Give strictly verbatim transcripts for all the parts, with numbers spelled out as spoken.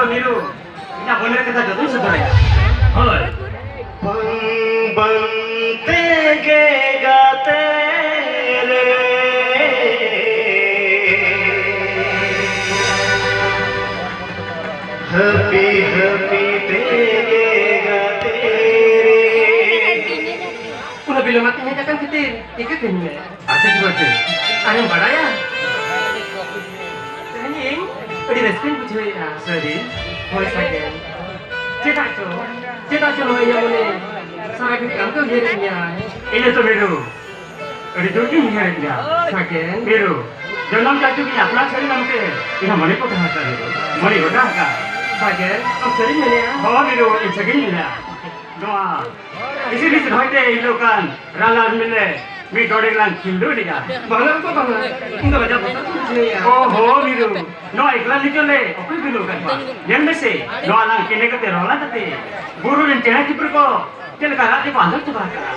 ᱢᱤᱨᱩ, ᱤᱧᱟᱹᱜ ᱢᱚᱱᱮ ᱨᱮ ᱠᱟᱛᱷᱟ ᱡᱚᱛᱚᱧ ᱥᱚᱫᱚᱨᱟᱭᱟ᱾ ᱦᱳᱭ᱾ ᱵᱟᱝ ᱵᱟᱝ ᱛᱮᱜᱮ ᱜᱟᱛᱮ ᱨᱮ ᱦᱟᱹᱯᱤ ᱦᱟᱹᱯᱤ ᱛᱮᱜᱮ ᱜᱟᱛᱮ ᱨᱮ᱾ ᱩᱱᱟᱹᱜ ᱵᱤᱞᱚᱢ ᱟᱛᱮ ᱦᱮᱡ ᱟᱠᱟᱱ ᱠᱷᱟᱹᱛᱤᱨ ᱤᱠᱟᱹ ᱠᱟᱹᱧ ᱢᱮ᱾ ᱟᱪᱪᱷᱟ, ᱴᱷᱤᱠ ᱟᱪᱷᱮ᱾ ᱟᱨᱮᱢ ᱵᱟᱲᱟᱭᱟ? ᱛᱮᱦᱮᱧ ᱤᱧ ᱟᱹᱰᱤ ᱨᱟᱹᱥᱠᱟᱹᱧ ᱵᱩᱡᱷᱟᱹᱣᱮᱫᱼᱟ᱾ ᱥᱟᱹᱨᱤ? ᱦᱳᱭ ᱥᱟᱜᱮᱱ᱾ ᱪᱮᱫᱟᱜ ᱪᱚ, ᱪᱮᱫᱟᱜ ᱪᱚ ᱱᱚᱣᱟ ᱤᱧᱟᱹᱜ ᱢᱚᱱᱮ ᱥᱟᱨᱟ ᱜᱷᱟᱹᱲᱤᱡ ᱟᱢ ᱜᱮ ᱩᱭᱦᱟᱹᱨᱮᱫ ᱢᱮᱭᱟᱭ᱾ ᱤᱧ ᱦᱚᱸᱛᱚ ᱢᱤᱨᱩ, ᱟᱹᱰᱤ ᱡᱳᱨ ᱜᱤᱧ ᱩᱭᱦᱟᱹᱨᱮᱫ ᱢᱮᱭᱟ᱾ ᱥᱟᱜᱮᱱ᱾ ᱢᱤᱨᱩ, ᱡᱚᱱᱚᱢ ᱪᱟᱪᱩ ᱜᱤᱧ ᱟᱯᱱᱟᱨ ᱥᱟᱹᱨᱤ ᱢᱮᱱᱛᱮ ᱤᱧ ᱦᱚᱸ ᱢᱚᱱᱮ ᱠᱚ ᱛᱟᱦᱮᱸ ᱠᱟᱱ ᱢᱤᱨᱩ᱾ ᱢᱚᱱᱮ ᱜᱚᱴᱟ ᱟᱠᱟᱫ᱾ ᱥᱟᱜᱮᱱ, ᱟᱢ ᱥᱟᱹᱨᱤᱧ ᱢᱮᱱᱮᱫᱼᱟ? ᱦᱚᱸ ᱢᱤᱨᱩ, ᱤᱧ ᱥᱟᱹᱨᱤᱧ ᱢᱮᱱᱮᱫᱼᱟ᱾ ᱱᱚᱣᱟ ᱤᱥᱤ ᱵᱤᱥᱤ ᱦᱚᱭᱛᱮ ᱦᱤᱞᱳᱜ ᱠᱟᱱ ᱨᱟᱱᱞᱟᱞ ᱢᱤᱞᱮ ᱢᱤᱫ ᱰᱚᱰᱮ ᱞᱟᱝ ᱠᱷᱤᱞᱰᱩ ᱮᱱᱮᱡᱼᱟ᱾ ᱵᱟᱝᱟ ᱜᱚ, ᱵᱟᱝᱟ᱾ ᱤᱧ ᱫᱚ ᱞᱟᱡᱟᱣ ᱵᱚᱛᱚᱨ ᱛᱤᱧ ᱵᱩᱡᱷᱟᱹᱣᱮᱫᱼᱟ᱾ ᱳ ᱦᱳ, ᱢᱤᱨᱩ, ᱱᱚᱣᱟ ᱮᱠᱞᱟ ᱱᱤᱛᱚᱜ ᱞᱮ ᱚᱠᱚᱭ ᱵᱤᱞᱟᱹᱣ ᱟᱠᱟᱫ ᱠᱚᱣᱟ? ᱧᱮᱞ ᱢᱮᱥᱮ, ᱱᱚᱣᱟ ᱞᱟᱝ ᱠᱮᱱᱮ ᱠᱟᱛᱮ ᱨᱚᱲ ᱞᱟᱝ ᱠᱟᱛᱮ ᱵᱩᱨᱩ ᱨᱮᱱ ᱪᱮᱬᱮ ᱪᱤᱯᱨᱩ ᱠᱚ ᱪᱮᱫ ᱞᱮᱠᱟ ᱨᱟᱜ ᱛᱮᱠᱚ ᱟᱸᱫᱳᱲ ᱪᱟᱵᱟ ᱟᱠᱟᱫᱼᱟ᱾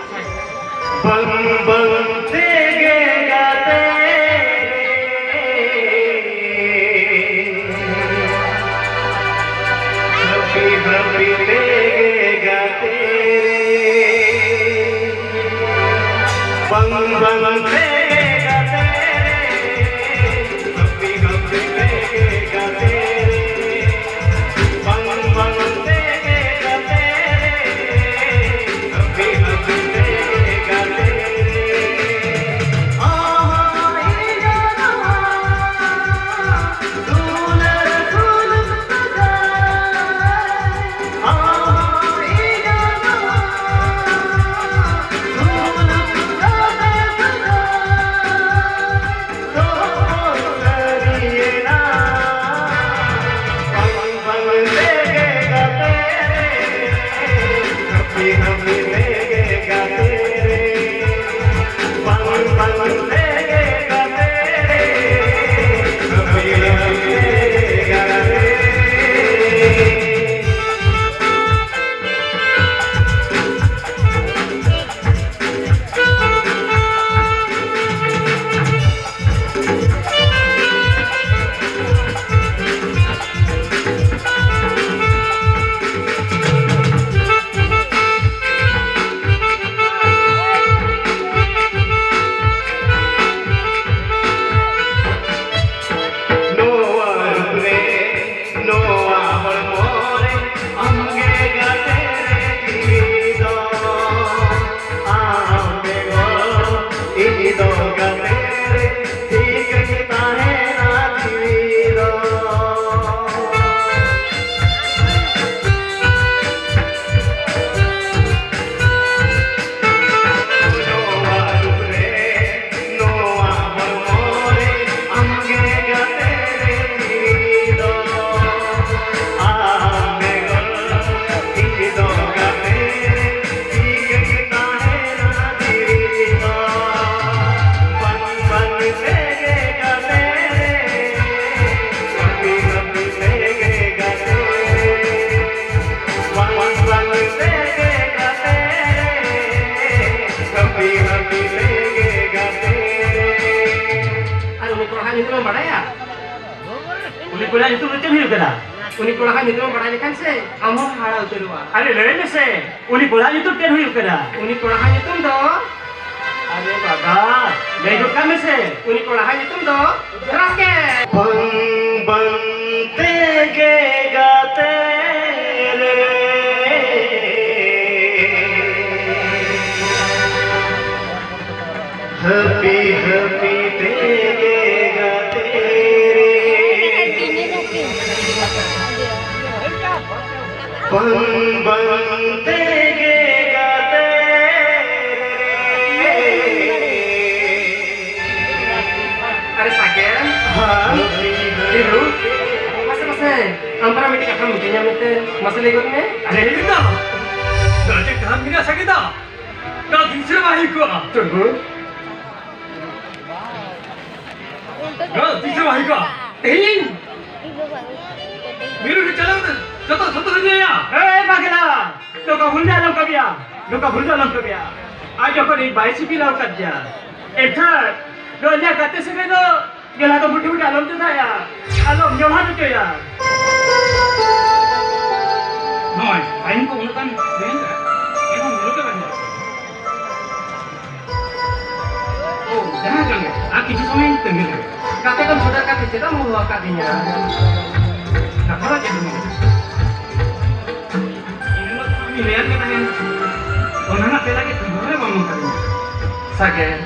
ᱵᱟᱝ ᱵᱟᱝ ᱛᱮᱜᱮ ᱜᱟᱛᱮ ᱨᱮ ᱦᱟᱹᱯᱤ ᱦᱟᱹᱯᱤ ᱛᱮᱜᱮ ᱜᱟᱛᱮ ᱨᱮ᱾ ᱵᱟᱝ ᱵᱟᱝ ᱛᱮᱜᱮ ᱜᱟᱛᱮ ᱨᱮ, ᱦᱟᱹᱯᱤ ᱦᱟᱹᱯᱤ ᱛᱮᱜᱮ ᱜᱟᱛᱮ ᱨᱮ᱾ ᱵᱟᱝ ᱵᱟᱝ ᱛᱮᱜᱮ ᱜᱟᱛᱮ ᱨᱮ, ᱦᱟᱹᱯᱤ ᱦᱟᱹᱯᱤ ᱛᱮᱜᱮ ᱜᱟᱛᱮ ᱨᱮ᱾ ᱟᱦᱟ ᱤᱧᱟᱜ ᱱᱚᱣᱟ ᱫᱩᱞᱟᱹᱲ ᱫᱩᱞᱟᱹᱲ ᱥᱟᱡᱟᱣ᱾ ᱵᱟᱲᱟᱭᱟ? ᱩᱱᱤ ᱠᱚᱲᱟ ᱧᱩᱛᱩᱢ ᱫᱚ ᱪᱮᱫ ᱦᱩᱭᱩᱜ ᱠᱟᱱᱟ? ᱩᱱᱤ ᱠᱚᱲᱟ ᱦᱟᱜ ᱧᱩᱛᱩᱢ ᱵᱟᱲᱟᱭ ᱞᱮᱠᱷᱟᱱ ᱥᱮ ᱟᱢ ᱦᱚᱸᱢ ᱦᱟᱦᱟᱲᱟ ᱩᱛᱟᱹᱨᱚᱜᱼᱟ᱾ ᱟᱨᱮ, ᱞᱟᱹᱭ ᱢᱮᱥᱮ, ᱩᱱᱤ ᱠᱚᱲᱟ ᱧᱩᱛᱩᱢ ᱪᱮᱫ ᱦᱩᱭᱩᱜ ᱠᱟᱱᱟ? ᱩᱱᱤ ᱠᱚᱲᱟ ᱦᱟᱜ ᱧᱩᱛᱩᱢ ᱫᱚ, ᱟᱨᱮ ᱵᱟᱵᱟ, ᱞᱟᱹᱭ ᱜᱚᱫ ᱠᱟᱜ ᱢᱮᱥᱮ᱾ ᱩᱱᱤ ᱠᱚᱲᱟ ᱦᱟᱜ ᱧᱩᱛᱩᱢ ᱫᱚ ᱨᱟᱠᱮᱥ᱾ ᱵᱟᱝ, ᱵᱟᱝ ᱛᱮᱜᱮ ᱜᱟᱛᱮ ᱨᱮ᱾ ᱦᱟᱹᱯᱤ ᱦᱟᱹᱯᱤ ᱛᱮᱜᱮ ᱜᱟᱛᱮ ᱨᱮ᱾ ᱵᱟᱝ ᱵᱟᱝ ᱛᱮᱜᱮ ᱜᱟᱛᱮ ᱨᱮ᱾ ᱟᱨᱮ ᱥᱟᱜᱮᱱ᱾ ᱦᱟᱹᱯᱤ ᱦᱟᱹᱯᱤ᱾ ᱢᱟᱥᱮ, ᱢᱟᱥᱮ, ᱟᱢ ᱯᱟᱨᱟ ᱢᱤᱫᱴᱮᱡ ᱠᱟᱛᱷᱟᱢ ᱢᱤᱛᱟᱹᱧᱟ ᱢᱮᱱᱛᱮ, ᱢᱟᱥᱮ ᱞᱟᱹᱭ ᱜᱚᱫ ᱢᱮ᱾ ᱟᱨᱮ ᱦᱤᱲᱤᱧ ᱫᱟ᱾ ᱫᱟᱨᱮ ᱠᱟᱱ ᱢᱮᱱᱟᱜ ᱥᱟᱜᱮᱱ ᱫᱟ᱾ ᱱᱚᱣᱟ ᱫᱤᱱ ᱥᱮᱨᱢᱟ ᱦᱩᱭ ᱠᱚᱜᱼᱟ᱾ ᱪᱩᱰᱩ᱾ ᱱᱚᱣᱟ ᱫᱤᱱ ᱥᱮᱨᱢᱟ ᱦᱩᱭ ᱠᱚᱜᱼᱟ᱾ ᱛᱮᱦᱮᱧ ᱢᱤᱨᱩ ᱜᱮ ᱪᱟᱞᱟᱣ ᱮᱱᱟ᱾ ᱡᱚᱛᱚ ᱥᱚᱛᱚ ᱦᱩᱭ ᱞᱮᱭᱟ᱾ ᱮ ᱵᱟᱜᱮᱞᱟ, ᱱᱚᱝᱠᱟ ᱵᱷᱩᱞ ᱫᱚ ᱟᱞᱚᱢ ᱠᱟᱹᱢᱤᱭᱟ᱾ ᱱᱚᱝᱠᱟ ᱵᱷᱩᱞ ᱫᱚ ᱟᱞᱚᱢ ᱠᱟᱹᱢᱤᱭᱟ᱾ ᱟᱡ ᱡᱚᱠᱷᱚᱱ ᱤᱧ ᱵᱟᱭ ᱥᱤᱵᱤᱞ ᱟᱠᱟᱫᱤᱧᱟ, ᱮᱱᱠᱷᱟᱱ ᱱᱚᱣᱟ ᱤᱧᱟᱹᱜ ᱜᱟᱛᱮ ᱥᱟᱹᱜᱟᱹᱭ ᱫᱚ ᱜᱮᱞᱟ ᱫᱚ ᱢᱩᱴᱷᱤ ᱢᱩᱴᱷᱤ ᱟᱞᱚᱢ ᱪᱚᱸᱫᱟᱭᱟ, ᱟᱞᱚᱢ ᱧᱚᱦᱟᱨ ᱦᱚᱪᱚᱭᱟ᱾ ᱱᱚᱜᱼᱚᱭ, ᱴᱟᱭᱤᱢ ᱠᱚ ᱩᱱᱟᱹᱜ ᱜᱟᱱ ᱦᱩᱭᱮᱱ ᱠᱟᱱᱟ, ᱮᱱᱦᱚᱸ ᱢᱤᱨᱩ ᱜᱮ ᱵᱟᱹᱧ ᱧᱮᱞ ᱠᱟᱫᱮᱭᱟ᱾ ᱳ, ᱡᱟᱦᱟᱸ ᱪᱚᱝ ᱜᱮ, ᱟᱨ ᱠᱤᱪᱷᱩ ᱥᱚᱢᱚᱭ ᱤᱧ ᱛᱟᱺᱜᱤ ᱞᱮᱜᱮ᱾ ᱜᱟᱛᱮ ᱠᱚ ᱪᱷᱩᱰᱟᱹᱨ ᱠᱟᱛᱮ ᱪᱮᱫᱟᱜ ᱮᱢ ᱦᱚᱦᱚ ᱟᱠᱟᱫᱤᱧᱟ? ᱠᱟᱛᱷᱟ ᱫᱚ ᱪᱮᱫ ᱦᱚᱸ ᱵᱟᱝ᱾ ᱤᱧ ᱢᱟ ᱛᱚ ᱟᱢᱤᱧ ᱞᱟᱹᱭᱟᱫ ᱢᱮ ᱛᱟᱦᱮᱸᱫ, ᱚᱱᱟ ᱨᱮᱱᱟᱜ ᱛᱮᱞᱟ ᱜᱮ ᱛᱤᱥ ᱦᱚᱸ ᱵᱟᱢ ᱢᱮᱛᱟᱫᱤᱧᱟ᱾ ᱥᱟᱜᱮᱱ᱾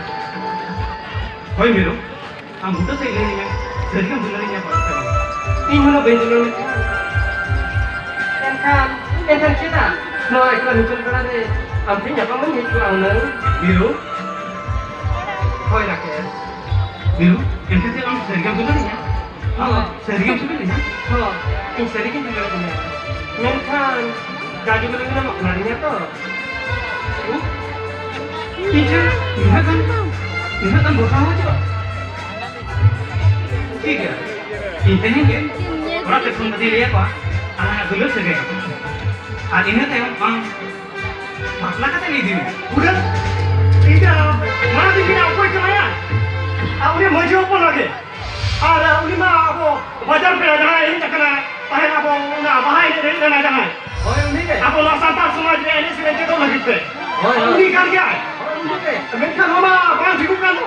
ᱦᱳᱭ ᱢᱤᱨᱩ, ᱟᱢ ᱵᱩᱴᱟᱹ ᱥᱮᱫ ᱞᱟᱹᱭ ᱢᱮ, ᱥᱟᱹᱨᱤᱜᱮᱢ ᱫᱩᱞᱟᱹᱲᱤᱧᱟ ᱵᱟᱝ ᱥᱮ ᱵᱟᱝ? ᱤᱧ ᱦᱚᱸ ᱵᱟᱹᱧ ᱫᱩᱞᱟᱹᱲ ᱢᱮ ᱛᱟᱦᱮᱸᱫ᱾ ᱮᱱᱠᱷᱟᱱ, ᱮᱱᱠᱷᱟᱱ ᱪᱮᱫᱟᱜ ᱱᱚᱣᱟ ᱮᱠᱞᱟ ᱧᱩᱛᱩᱢ ᱠᱟᱱᱟ ᱨᱮ ᱟᱢ ᱴᱷᱮᱱ ᱧᱟᱯᱟᱢ ᱵᱟᱹᱧ ᱦᱮᱡ ᱠᱚᱜᱼᱟ ᱦᱩᱱᱟᱹᱝ? ᱢᱤᱨᱩ? ᱦᱳᱭ ᱨᱟᱠᱮᱥ᱾ ᱢᱤᱨᱩ, ᱮᱱᱠᱷᱟᱱ ᱪᱮᱫ ᱟᱢ ᱥᱟᱹᱨᱤᱜᱮᱢ ᱫᱩᱞᱟᱹᱲᱤᱧᱟ? ᱦᱚᱸ᱾ ᱥᱟᱹᱨᱤᱜᱮᱢ ᱥᱟᱹᱜᱟᱹᱭ ᱞᱮᱱᱟ? ᱦᱚᱸ, ᱤᱧ ᱥᱟᱹᱨᱤᱜᱮᱧ ᱥᱟᱹᱜᱟᱹᱭ ᱞᱮᱱᱟ᱾ ᱢᱮᱱᱠᱷᱟᱱ ᱡᱟᱜᱮ ᱵᱚᱞᱮ ᱢᱮᱱᱟᱢ ᱵᱟᱯᱞᱟ ᱞᱤᱧᱟ ᱛᱚ? ᱤᱧ ᱴᱷᱮᱱ ᱱᱩᱱᱟᱹᱜ ᱜᱟᱱ, ᱱᱩᱱᱟᱹᱜ ᱜᱟᱱ ᱵᱷᱚᱨᱥᱟ ᱦᱚᱸ ᱦᱤᱡᱩᱜᱼᱟ? ᱴᱷᱤᱠ ᱜᱮᱭᱟ, ᱤᱧ ᱛᱮᱦᱮᱧ ᱜᱮ ᱚᱲᱟᱜ ᱛᱮ ᱯᱷᱳᱱ ᱠᱟᱛᱮᱧ ᱞᱟᱹᱭ ᱟᱠᱚᱣᱟ ᱟᱞᱟᱝᱟᱜ ᱫᱩᱞᱟᱹᱲ ᱥᱟᱹᱜᱟᱹᱭ ᱠᱟᱛᱷᱟ᱾ ᱟᱨ ᱤᱱᱟᱹ ᱛᱟᱭᱚᱢ ᱟᱢ ᱵᱟᱯᱞᱟ ᱠᱟᱛᱮ ᱞᱮ ᱤᱫᱤ ᱢᱮᱭᱟ᱾ ᱯᱩᱨᱟᱹ ᱤᱧ ᱫᱚ ᱢᱟᱲᱟᱝ ᱫᱤᱱ ᱠᱷᱚᱱᱟᱜ ᱚᱠᱚᱭ ᱪᱚ ᱢᱮᱱᱟᱭᱟ? ᱟᱨ ᱩᱱᱤ ᱢᱟᱹᱡᱷᱤ ᱦᱚᱯᱚᱱ ᱦᱚᱸ ᱜᱮ᱾ ᱟᱨ ᱩᱱᱤ ᱢᱟ ᱟᱵᱚ ᱵᱟᱡᱟᱨ ᱯᱮᱲᱟ ᱡᱟᱦᱟᱸᱭ ᱦᱮᱡ ᱟᱠᱟᱱᱟ ᱛᱟᱦᱮᱸᱫ, ᱟᱵᱚ ᱚᱱᱟ ᱵᱟᱦᱟ ᱮᱱᱮᱡ ᱨᱮ ᱦᱮᱡ ᱞᱮᱱᱟ ᱡᱟᱦᱟᱸᱭ, ᱦᱳᱭ, ᱩᱱᱤ ᱜᱮ᱾ ᱟᱵᱚ ᱱᱚᱣᱟ ᱥᱟᱱᱛᱟᱲ ᱥᱚᱢᱟᱡᱽ ᱨᱮ ᱮᱱᱮᱡ ᱥᱮᱨᱮᱧ ᱪᱮᱫᱚᱜ ᱞᱟᱹᱜᱤᱫ ᱛᱮ᱾ ᱦᱳᱭ, ᱦᱳᱭ᱾ ᱩᱱᱤ ᱠᱟᱱ ᱜᱮᱭᱟᱭ᱾ ᱦᱳᱭ, ᱩᱱᱤ ᱜᱮ᱾ ᱢᱮᱱᱠᱷᱟᱱ ᱱᱚᱣᱟ ᱢᱟ ᱵᱟᱝ ᱴᱷᱤᱠᱚᱜ ᱠᱟᱱ ᱫᱚ᱾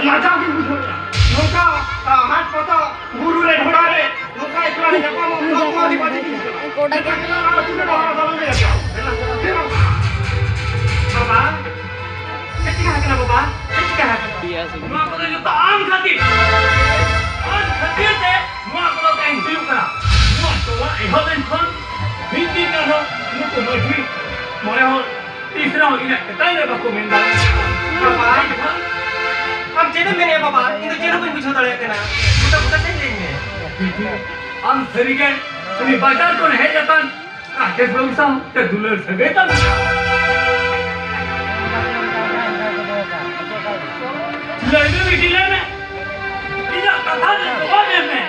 ᱞᱟᱡᱟᱣ ᱜᱤᱧ ᱵᱩᱡᱷᱟᱹᱣᱮᱫᱼᱟ᱾ ᱱᱚᱝᱠᱟ, ᱟ, ᱦᱟᱴ ᱯᱟᱛᱟ, ᱵᱩᱨᱩ ᱨᱮ, ᱰᱷᱚᱲᱟ ᱨᱮ, ᱱᱚᱝᱠᱟ ᱮᱠᱞᱟ ᱨᱮ ᱧᱟᱯᱟᱢᱚᱜ, ᱱᱚᱣᱟ ᱠᱚ ᱟᱹᱰᱤ ᱵᱟᱡᱮ ᱡᱤᱱᱤᱥ ᱠᱟᱱᱟ᱾ ᱜᱚᱰᱟ ᱜᱮ᱾ ᱟᱹᱛᱩ ᱨᱮ ᱰᱷᱚᱲᱟ ᱫᱚ ᱵᱟᱝ ᱞᱟᱹᱭ ᱟᱠᱚᱣᱟ᱾ ᱵᱟᱵᱟ, ᱪᱮᱫ ᱪᱤᱠᱟ ᱟᱠᱟᱱᱟ ᱵᱟᱵᱟ? ᱪᱮᱫ ᱪᱤᱠᱟ ᱟᱠᱟᱱᱟ? ᱱᱚᱣᱟ ᱠᱚᱫᱚ ᱡᱚᱛᱚ ᱟᱢ ᱠᱷᱟᱹᱛᱤᱨ᱾ ᱟᱢ ᱠᱷᱟᱹᱛᱤᱨ ᱛᱮ ᱱᱚᱣᱟ ᱠᱚᱫᱚ ᱛᱮᱦᱮᱧ ᱦᱩᱭᱩᱜ ᱠᱟᱱᱟ᱾ ᱱᱚᱣᱟ ᱴᱚᱞᱟ ᱮᱦᱚᱵ ᱮᱱ ᱠᱷᱚᱱ ᱢᱤᱫ ᱫᱤᱱ ᱟᱨᱦᱚᱸ ᱱᱩᱠᱩ ᱢᱟᱹᱡᱷᱤ ᱢᱚᱬᱮ ᱦᱚᱲ ᱛᱤᱥ ᱨᱮᱦᱚᱸ ᱤᱧᱟᱹᱜ ᱪᱮᱛᱟᱱ ᱨᱮ ᱵᱟᱠᱚ ᱢᱮᱱ ᱫᱟᱲᱮᱭᱟᱜᱼᱟ᱾ ᱵᱟᱵᱟ, ᱟᱢ ᱪᱮᱫ ᱮᱢ ᱢᱮᱱᱮᱫᱼᱟ ᱵᱟᱵᱟ? ᱤᱧ ᱫᱚ ᱪᱮᱫ ᱦᱚᱸ ᱵᱟᱹᱧ ᱵᱩᱡᱷᱟᱹᱣ ᱫᱟᱲᱮᱭᱟᱜ ᱠᱟᱱᱟ᱾ ᱜᱚᱴᱟ ᱜᱚᱴᱟ ᱪᱮᱫ ᱞᱟᱹᱭᱟᱹᱧ ᱢᱮ? ᱵᱤᱴᱤ, ᱟᱢ ᱥᱟᱹᱨᱤᱜᱮ ᱩᱱᱤ ᱵᱟᱡᱟᱨ ᱠᱷᱚᱱ ᱦᱮᱡ ᱟᱠᱟᱱ ᱨᱟᱠᱮᱥ ᱵᱟᱹᱵᱩ ᱥᱟᱶ ᱪᱮᱫ ᱫᱩᱞᱟᱹᱲ ᱥᱟᱹᱜᱟᱹᱭ ᱛᱟᱢ? ᱞᱟᱹᱭ ᱢᱮ ᱵᱤᱴᱤ, ᱞᱟᱹᱭ ᱢᱮ᱾ ᱤᱧᱟᱹᱜ ᱠᱟᱛᱷᱟ ᱨᱮ ᱡᱚᱵᱟᱵ ᱮᱢ ᱢᱮ᱾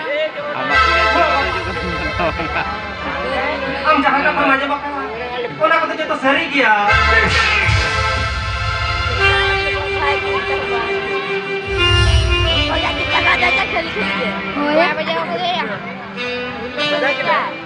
ᱟᱢ ᱡᱟᱦᱟᱸ ᱠᱟᱛᱷᱟᱢ ᱟᱸᱡᱚᱢ ᱟᱠᱟᱫᱟ, ᱚᱱᱟ ᱠᱚᱫᱚ ᱡᱚᱛᱚ ᱥᱟᱹᱨᱤ ᱜᱮᱭᱟ᱾ ᱦᱳᱭ᱾